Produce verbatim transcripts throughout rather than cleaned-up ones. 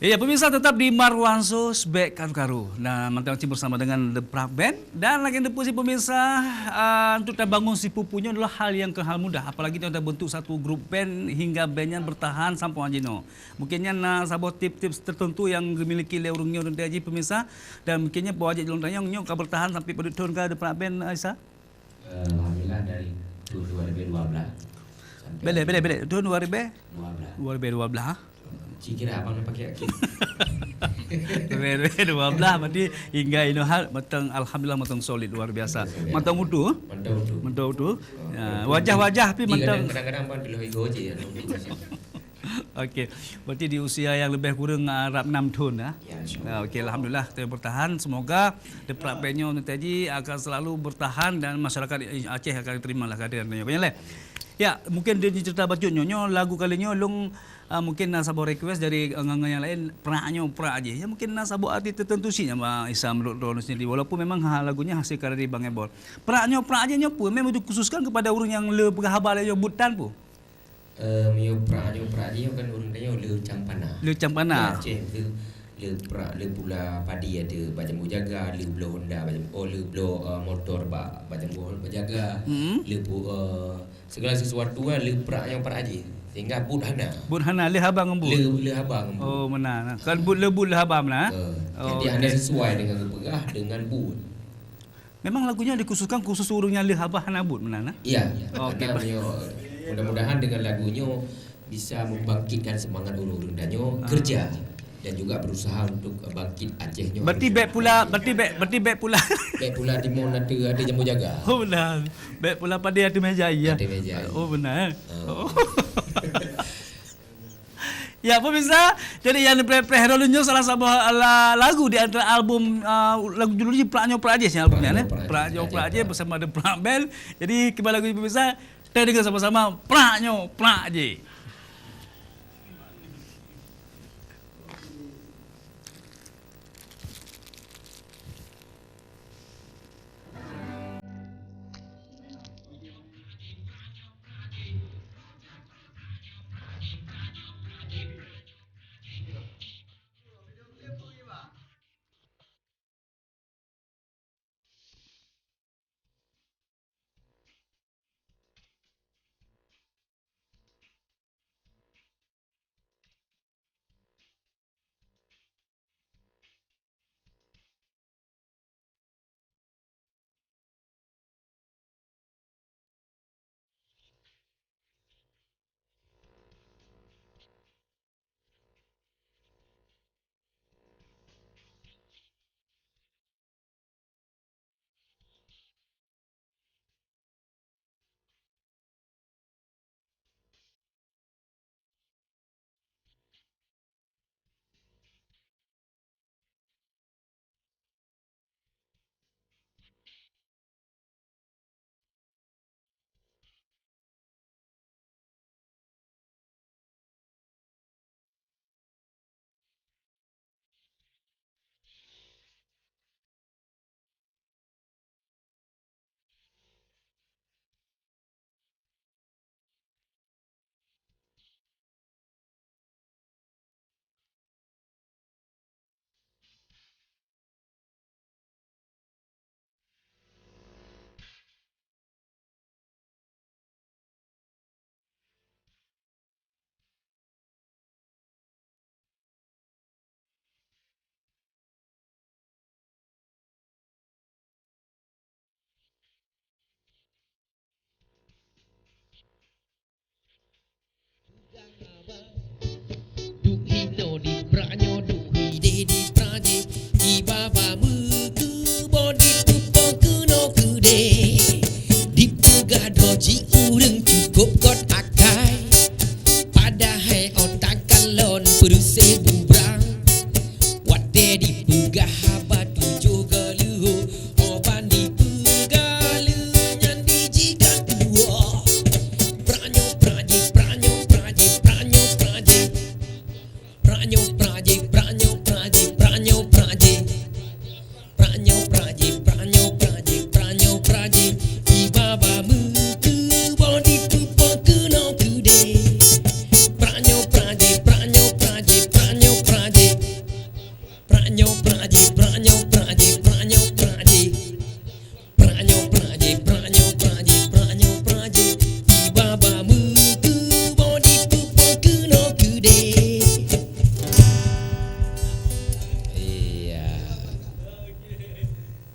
Ya, pemirsa tetap di Marwan Show, sbek karu-karu. Nah, mantap cit bersama dengan The Prag Band. Dan lagèe neupeu si pemirsa, ah, untuk tabangun si pupu nyoe adalah hal nyang keuh hal mudah. Apalagi nyoe tabentuk satu grup band hingga band nyan bertahan sampoe jinoe. Mungkin nyan na saboh tips-tips tertentu nyang geumiliki lé ureueng nyoe teuntèe jih pemirsa. Dan mungkin nyan peue jih lôn tanyong nyoe ka bertahan sampai padum thon ka The Prag Band, Isa? Eh, alhamdulillah dari tahun dua ribu dua belas sampai Bèk lé, bèk lé, bèk lé. Tahun dua ribu? Dua belas. Dua ribu dua belas, ha? Ci kira abang nak pakai akhir. Dua ribu dua belas berarti hingga inoe hal mantong, alhamdulillah, mantong solid luar biasa. Mantong utuh, eh? Mantong utuh. Mantong utuh. Oh, ya, mantong wajah-wajah pi mantong. Kadang-kadang abang dulu ego je ya. Okey. Berarti di usia nyang lebih kurang, ah, rap enam thon, ya? Ya, insya Allah. Ah, okey, alhamdulillah, kita bertahan. Semoga The Prag Band nyoe teuntèe jih akan selalu bertahan dan masyarakat Aceh akan terima lah kehadiran nyoe. Okey, leh. Ya, mungkin di cerita bacut nyoe, nyoe lagu kali nyoe lôn, ah, mungkin na saboh request dari, ah, ngon-ngon nyang laén, Prag nyoe, Prag jih. Ya, mungkin na saboh arti tertentu sih nyang, ah, Isa menurut droeneuh sendiri. Walaupun memang ha, lagu nyan hasil karya dari Bang Ebol. Prag nyoe, Prag jih nyoe peue? Memang dikhususkan kepada ureueng nyang le peugah haba lé nyoe buet tan peue? Eh, meunyoe Prag nyoe, Prag jih nyoe kan ureueng tanyoe le cang pana. Le cang pana. Aceh tu le Prag, le pula padi ada bak Jambu Jaga, le bloe honda bak Jambu, oh, le bloe, eh, motor bak, bak Jambu, bak Jaga. Hmm. Le pu-, eh, segala sesuatu kan le Prag nyoe, Prag jih. Sehingga buet hana. Buet hana, le haba ngon buet. Le, le haba ngon buet. Oh, meunan. Kan buet le buet le haba meunan, eh? Eh, jadi okey. Hana sesuai dengan geupeugah dengan buet. Memang lagu nyan dikhususkan khusus ureueng nyang le haba hana buet meunan, eh? Iya. Okey, karena ba- meunyoe, mudah-mudahan dengan lagu nyoe bisa membangkitkan semangat ureueng-ureueng tanyoe kerja dan juga berusaha untuk bangkit Aceh nyoe. Berarti bèk pula, berarti bèk, berarti bèk pula. Bèk pula timun ateueh, ateueh Jambu Jaga. Oh, benar. Bèk pula padé ateueh meja, iya. Ateueh meja, iya. Oh, benar, eh? Oh. Oh. Ya, pemirsa, jadi nyang neupreh-preh droeneuh nyoe salah saboh la-, lagu di antara album, ah, lagu judul jih Prag Nyoe Prag Jih, album nyan, eh. Prag Nyoe Prag Jih bersama The Prag Band. Jadi, kiban lagu nyoe, pemirsa, kita dengar sama-sama Prag Nyoe Prag Jih.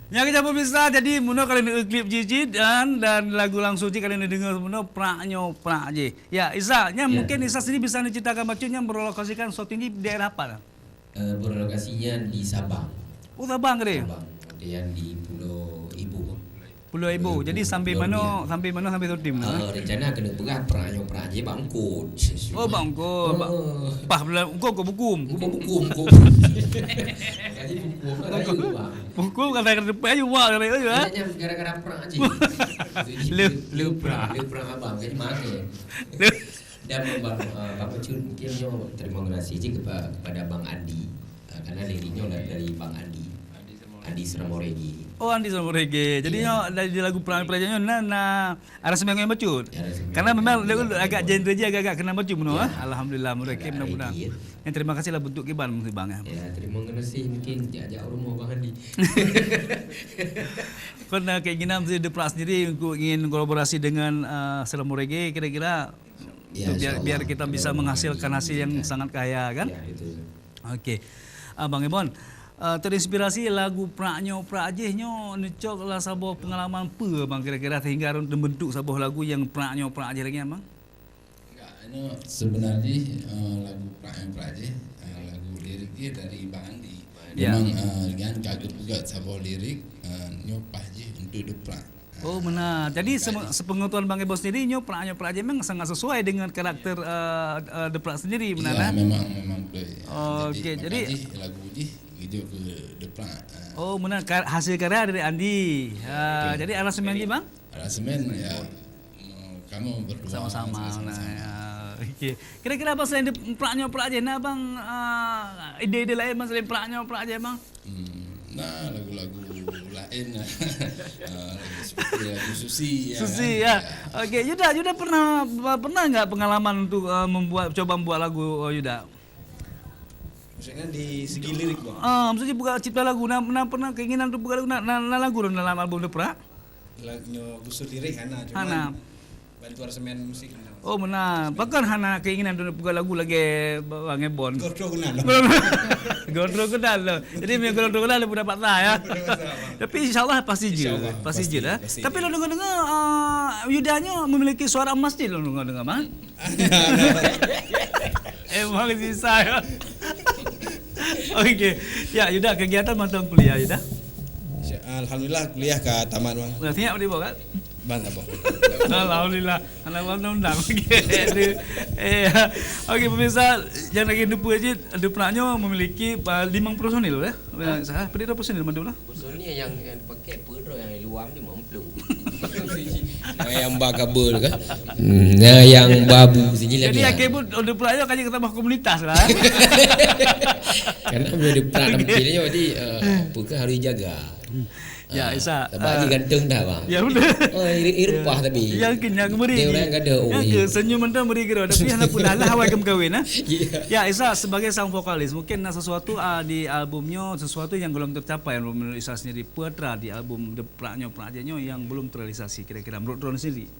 Nyan keuh pemirsa, jadi meunoe ka lheueh neuklip jih cit dan, dan lagu langsung cit ka lheueh neudeungoe meunoe, Prak Nyoe Prak Jih. Ya, Isa, nyan Ya. mungkin Isa sendiri bisa neuceritakan bacut nyan berlokasikan syuting di daerah apa? Eh, berlokasinya di Sabang. Oh, Sabang ke dia? Sabang. Dia di Pulau Ibu. Pulau Ibu. Pulau Jadi Ibu, sambil Pulau manoe, Biak. sambil manoe sambil syuting lah. Ah, rencana keuneuk peugah Prak Nyoe Prak Jih bak Eungkôt. Oh, bak Eungkôt. Bak Oh. Pah, bela Eungkôt keu bukum. Bukan bukum, bukum. Jadi bukum kan Bukum. rayu, bang. Bukum kan dah kena depan aja, wah, kena aja, eh. Hanya gara-gara prak aja. Le, le prak. Le prak abang, jadi makan. Le. Dan bang, ah, Bang Ucut, mungkin nyoe terima kasih je kepa-, kepada Bang Andi. Ah, karena liriknya dari, dari Bang Andi. Andi Seramoregi. Oh, Andi Seramoregi. Jadi Ya. nyoe dari lagu Prak Nyoe Prak Jih nyoe na, na aransemen ngon bacut. Aransemen Karena memang ngon dia bacut. agak genre dia agak-agak kena bacut meunoe, Ya. eh. Alhamdulillah, mereka Agak mudah-mudahan. reggae, ya. Yang terima kasih lah bentuk kiban mesti bang ya. Ya, terima kasih mungkin jak-jak rumah Bang Andi. Karena keinginan mesti The Prak sendiri untuk ingin kolaborasi dengan, eh, Seramoregi kira-kira Ya, untuk biar, insya biar Allah. kita bisa Kalau menghasilkan Bang Andi hasil yang izinkan. sangat kaya kan? Ya, betul. Okey. Ah, Bang Ebon, ah, terinspirasi lagu Prak Nyoe Prak Jih nyoe neucok lah saboh pengalaman peue bang kira-kira sehingga rot neubentuk saboh lagu nyang Prak Nyoe Prak Jih lagèe nyan, Bang? Enggak, nyoe sebenarnya, eh, lagu Prak Nyoe Prak Jih, eh, lagu lirik dia dari Bang Andi. Ya. Memang, eh, nyan ka geupeugah saboh lirik, eh, nyoe paih jih untuk The Prak. Oh, meunan. Jadi, Jadi, seme-, sepengetahuan Bang Ebon sendiri, nyoe Prak Nyoe Prak Jih memang sangat sesuai dengan karakter, eh, eh, The Prak sendiri, meunan, Ya, eh? memang, memang betul. Oh, Jadi, okey. Jadi makajih lagu jih geujok keu The Prak. Ah. Oh, meunan. Ka-, hasil karya dari Andi. Ah, Okey. jadi aransemen Jadi jih, Bang? Aransemen, ya, mm, kamu berdua Sama-sama, sama-sama. nah, ya. Okey. Kira-kira, Bang, selain The Prak Nyoe Prak Jih, na, Bang, ah, ide-ide lain, Bang, selain Prak Nyoe Prak Jih, Bang? Hmm, nah, lagu-lagu lain lah. Ah, lagu seperti lagu Susi, ya Susi, kan? ya. Ya. Okey, Yuda, Yuda pernah, pernah enggak pengalaman untuk, eh, membuat, coba membuat lagu, eh, Yuda? Maksudnya di segi lirik, Bang? Ah, maksudnya buka cipta lagu, na, na pernah keinginan untuk buka lagu, na, na, na lagu dalam album The Prak? Lagu nyoe khusus lirik hana, cuma Hana. bantu aransemen musik hana. Oh, meunan. Pakon hana keinginan untuk buka lagu lagèe Bang Ebon? Gondrong keunan. Gondrong keunan lom. Jadi, meunyo gondrong keunan lom, dapat sah, ya. Dapat sah, Bang. Tapi insya Allah pasti Insya jeuet. Allah, Pasti pasti, jeuet, ya. pasti Tapi jeuet. lôn deungoe-deungoe, ah, Yuda nyoe memiliki suara emas cit lôn deungoe-deungoe, Bang. Emang sisa, ya. Okey. Ya, Yuda, kegiatan mantong kuliah, Yuda? Alhamdulillah, kuliah ka tamat, Bang. Dah siap di bawah, kan? Bang, tak apa. Alhamdulillah. Anak abang undang. Okey. Eh, okey, pemirsa, nyang lagèe neupeue cit, The Prak nyoe memiliki, ah, limong personil, ya? Hah? Salah, berapa personil, Madam, lah? Personil yang, yang dipakai apa tu, yang luar ni mampu. Nah, yang ba kabel kan? Hmm, nah, yang babu sini lagi. Jadi, akhirnya pun The Prak nyoe kan tambah komunitas lah. Karena bila The Prak Okey. nampak dia, jadi, eh, apa ke harus jaga. Ya, Ah, Isa, sebab ah, dia ganteng dah, bang. Ya, betul. Oh, iri, iri Ya. pah tapi. Ya, mungkin yang meri Dia ni. orang kata, oh, Yang ke iya. senyum mentang meri kira. Tapi hana pun lah awal ke mengkawin, ah. Ya. Ya, Isa sebagai sang vokalis, mungkin nak sesuatu, ah, di album nyoe, sesuatu yang belum tercapai menurut Isa sendiri. Peue atra di album The Prak nyoe, Prak Jih nyoe yang belum terrealisasi kira-kira menurut droen sendiri?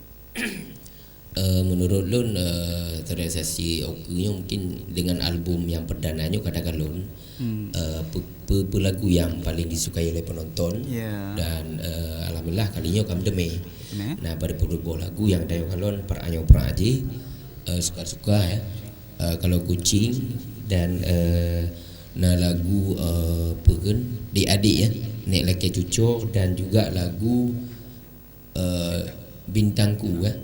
Eh, menurut lôn, eh, terrealisasi oke nyoe mungkin dengan album yang perdana nyoe katakan lôn, Hmm. eh, pe-, pe-, pe lagu yang paling disukai oleh penonton. Ya. Dan, eh, alhamdulillah kali nyoe ka meuteumé. Teumé. Nah, pada puluh boh lagu yang tayue kalon, Prak Nyoe Prak Jih, eh, suka-suka, ya. Eh, kalau Kucing dan, eh, na lagu, eh, apa kan, Dik Adik, ya. Nek Lakèe Cucok dan juga lagu eh, Bintangku, eh.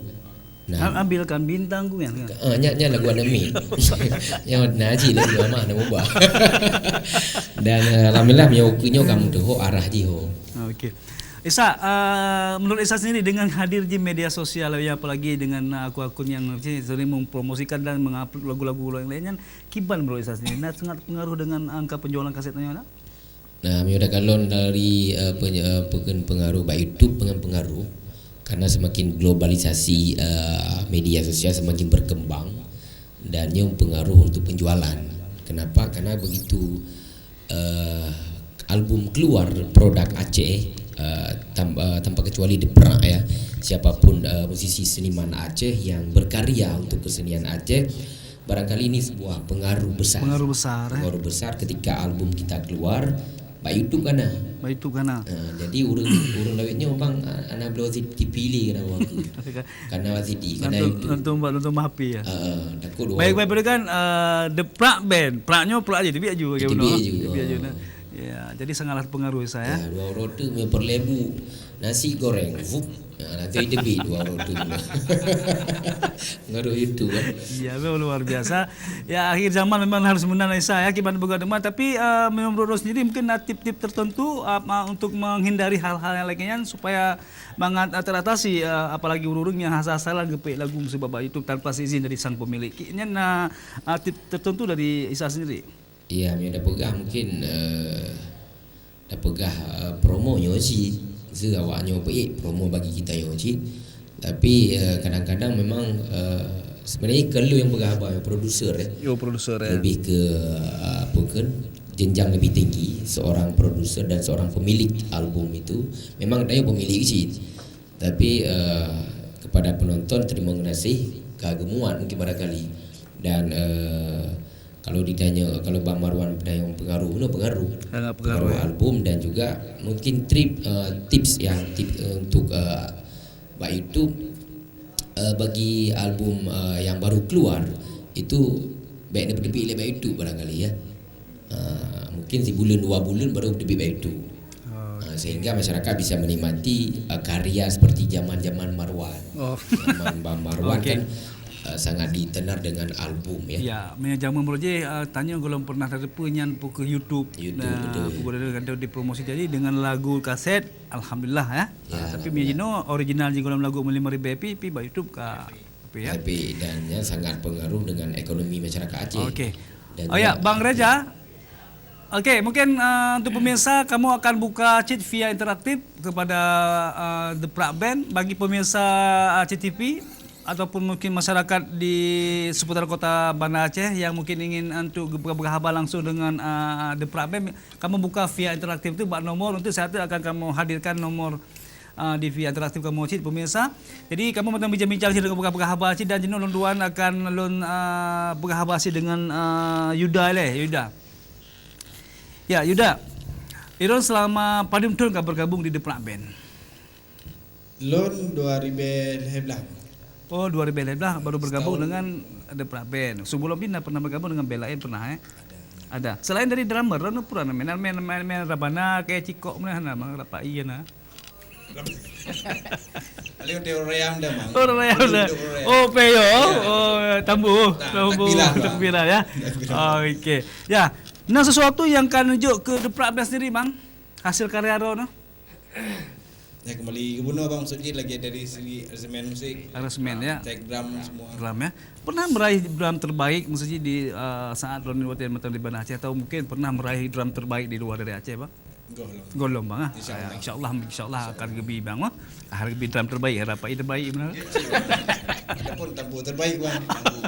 Nah. Am-, ambilkan bintangku, ya, ya. Ah, nyan, nyan lagu aneuk miet. Nyan na cit lagu amah, aneuk muda. Dan, eh, alhamdulillah, meunyoe keu nyoe ka meutuho arah jih, ho. Okey. Isa, eh, menurut Isa sendiri dengan hadir di media sosial, ya, apalagi dengan, eh, akun-akun yang sering mempromosikan dan mengupload lagu-lagu yang lainnya, kiban menurut Isa sendiri, na sangat pengaruh dengan angka penjualan kaset nyoe, na? Nah, meunyoe takalon dari, eh, peny-, eh, peken-, pengaruh bak YouTube dengan pengaruh, karena semakin globalisasi, eh, media sosial semakin berkembang dan nyoe pengaruh untuk penjualan. Kenapa? Karena begitu, eh, album keluar produk Aceh, eh, tam-, eh, tanpa kecuali The Prak, ya, siapapun, eh, musisi seniman Aceh yang berkarya untuk kesenian Aceh, barangkali ini sebuah pengaruh besar. Pengaruh besar, eh. Pengaruh besar ketika album kita keluar, Bak YouTube ka na. Bak YouTube ka na. Ha, jadi ureueng, ureueng lawét nyoe bang, a-, hana bloe C D lé ka na bang. Ka na C D, ka na YouTube. Nonton bak, nonton bak H P ya. Ha, takot dua. Baik, baik, baik kan, eh, The Prak Band. Prak nyoe prak aja, teubiet aju bagaimana? Teubiet aju. Teubiet aju, nah. Ya, jadi sangatlah terpengaruh saya. Ya, dua uroe tu mie perlebu, nasi goreng, vup. Ya, nanti teubiet dua uroe tu. Pengaruh YouTube kan. Ya, memang luar biasa. Ya, akhir zaman memang harus meunan Isa ya, kiban buka rumah. Tapi, eh, menurut Ros sendiri mungkin ada tip-tip tertentu, eh, untuk menghindari hal-hal yang lainnya supaya mangat, eh, teratasi, eh, apalagi ureueng yang asal-asalan geupeuék lagu meusubab bak YouTube tanpa seizin dari sang pemilik. Ki-, nyan na, eh, tip tertentu dari Isa sendiri? Ya, meunyoe tapeugah mungkin, eh, tapeugah, eh, promo nyoe cit. Seue awak nyoe peuék promo bagi kita nyoe cit. Tapi, eh, kadang-kadang memang, eh, sebenarnya keu lôn nyang peugah haba, produser, eh. Yo, produser, eh. Lebih ke, eh, apa ke, jenjang lebih tinggi, seorang produser dan seorang pemilik album itu. Memang dia pemilik cit. Tapi, eh, kepada penonton, terima kasih, ka geumuat mungkin barangkali. Dan, eh, kalau ditanya, kalau Bang Marwan pernah yang pengaruh, benar pengaruh. Sangat pengaruh, pengaruh ya. Album dan juga mungkin trip, eh, tips yang tip, eh, untuk, eh, bak YouTube, eh, bagi album, eh, yang baru keluar, itu baik ni bak YouTube barangkali ya. Ah, mungkin sebulan dua bulan baru teubiet bak YouTube. Oh, ah, okey. Sehingga masyarakat bisa menikmati, ah, karya seperti zaman-zaman Marwan. Oh. Zaman Bang Marwan okey. Kan, ah, sangat ditenar dengan album, ya. Ya, meunyo jameun baroe jih, ah, tanyoe gohlom pernah tateupeue nyan pukul YouTube. YouTube, nah, betul. Pukul ada dipromosi jadi dengan lagu kaset, alhamdulillah, ya. Ya, ah, tapi alhamdulillah. Meunyo jinoe original jih gohlom lagu meulima ribèe pi, pi bak YouTube ka. Tapi, ya. Tapi dan nya sangat pengaruh dengan ekonomi masyarakat Aceh. Okey. Dan oh ya, juga Bang Reja. Okey, mungkin, uh, untuk pemirsa, kamu akan buka cit via interaktif kepada, uh, The Prak Band. Bagi pemirsa, uh, C T V ataupun mungkin masyarakat di seputar kota Banda Aceh yang mungkin ingin untuk berhaba langsung dengan, uh, The Prak Band, kamu buka via interaktif tu bak nomor, untuk saat tu akan kamu hadirkan nomor ah, di via interaktif kamoe cit, pemirsa. Jadi, kamoe mantong bincang-bincang cit, peugah-peugah haba cit, dan jinoe lôn tuan akan lôn, ah, peugah haba cit dengan, ah, Yuda lé, Yuda. Ya, Yuda. Iron selama padum thon ka bergabung di The Prak Band? Lôn dua ribèe lhèe blah. Oh, dua ribèe lhèe blah baru bergabung setahun. Dengan The Prak Band. Sebelum ni dah pernah bergabung dengan band lain pernah, eh? Ada. Ada. Selain dari drummer, Ron pura na main, main, main, main rabana, kayak cikok mana na, mang rapai iya na. Paling dia orang yang dah, Mang. Oh, orang yang dah. Dia orang yang. Oh, peyo. Ya. Oh, tambu. Nah, tambu. Takbiran, Bang. Takbiran, ya. Takbiran. Oh, okey. Ya. Nah, sesuatu yang kan nunjuk ke The Prak Band sendiri, Bang. Hasil karya Ron. Ya, kembali ke bunoe, Bang, maksud jih lagi dari segi aransemen musik. Aransemen, ya. Take drum semua. Drum, ya. Pernah meraih drum terbaik, maksud jih di, uh, saat Ron latihan mantong di Banda Aceh, atau mungkin pernah meraih drum terbaik di luar dari Aceh, Bang? Gohlom. Gohlom, Bang, ah? Insya Allah. Ya, insya Allah, insya Allah akan geubri, Bang, ah. Akan geubri drum terbaik, harapan terbaik, benar? Ya, insya Allah. Adapun tambu terbaik, Bang. Tambu.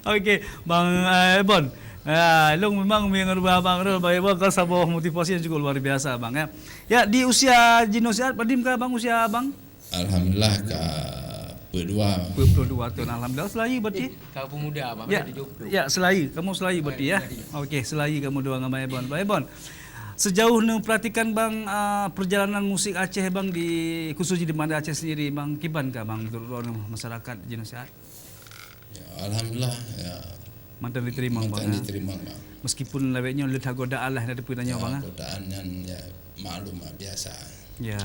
Okey, Bang, eh, Bon. Ah, lôn memang meunurot Abang Rol, Bang Bon, kan saboh motivasi yang cukup luar biasa, Bang, ya. Ya, di usia jinoe siat, padum kah, Bang, usia Abang? Alhamdulillah, ka peuet dua. Peuet dua tahun, alhamdulillah. Seulahé berarti? Eh, ka pemuda, Bang, ya, tujuh puluh. Ya, seulahé. Kamoe seulahé berarti, ya? Seulahé. Okey, seulahé kamoe dua ngon Bang Ebon. Bang Ebon, sejauh neupeuratikan, Bang, ah, perjalanan musik Aceh, Bang, di, khusus di Banda Aceh sendiri, Bang, kiban kah, Bang, menurut droeneuh masyarakat jinoe siat? Ya, alhamdulillah, ya. Mantong diterima, Bang, ya? Mantong diterima, Bang. Meskipun lawét nyoe leuet that godaan lah, na teupeue tanyoe, ya, Bang, ya? Godaan nyan, ya, maklum lah, biasa. Ya.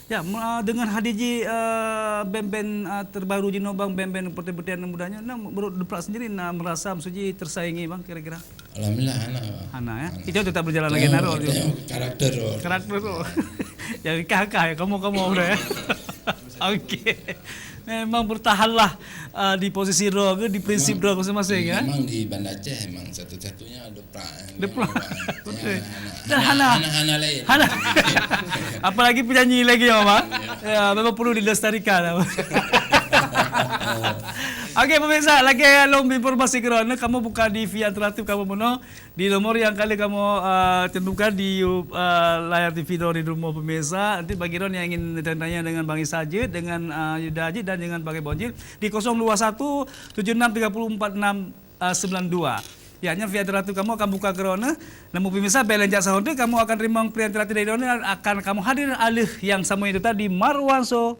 Ya, me-, dengan hadir jih, eh, band-band, eh, terbaru jinoe, Bang, band-band peureulèe-peureulèe aneuk muda nyoe, na, menurut The Prak sendiri na merasa, maksud jih, tersaingi, Bang, kira-kira? Alhamdulillah, hana. Hana, ya? Hana. Itu tetap berjalan lagi, ya, naruh, ya, karakter tu. Karakter tu. Ya, kah-kah, ya, kamoe-kamoe udah, ya. Okey. Memang bertahanlah, uh, di posisi droe ke, di prinsip droe masing-masing, ya? Memang di Banda Aceh memang satu-satunya The Prak. The Prak. Ya, betul. Hana, hana, hana, hana lain. Hana. Apalagi penyanyi lagi, ya, Bang? Ya. Ya, memang perlu dilestarikan. Okey, pemirsa, lagèe lôn informasi keudroe, kamoe buka di via interaktif kamoe bunoe. Di nomor nyang ka lheueh kamoe, ah, tentukan di, ah, layar T V droe di rumoh pemirsa. Nanti bagi droe nyang ingin tanya-tanya dengan Bang Isa Jeuet, dengan, ah, Yuda Jeuet dan dengan Bang Ebon Jeuet di kosong dua satu tujuh enam tiga puluh empat enam, ah, sembilan dua. Ya, nyan V I P ratu kamoe akan buka keu droeneuh. Namun pemirsa, bèk lé jak sahoe, kamoe akan teurimong peurintah dari droeneuh, akan kamoe hadir aleuh nyang sama itu tadi, Marwan So.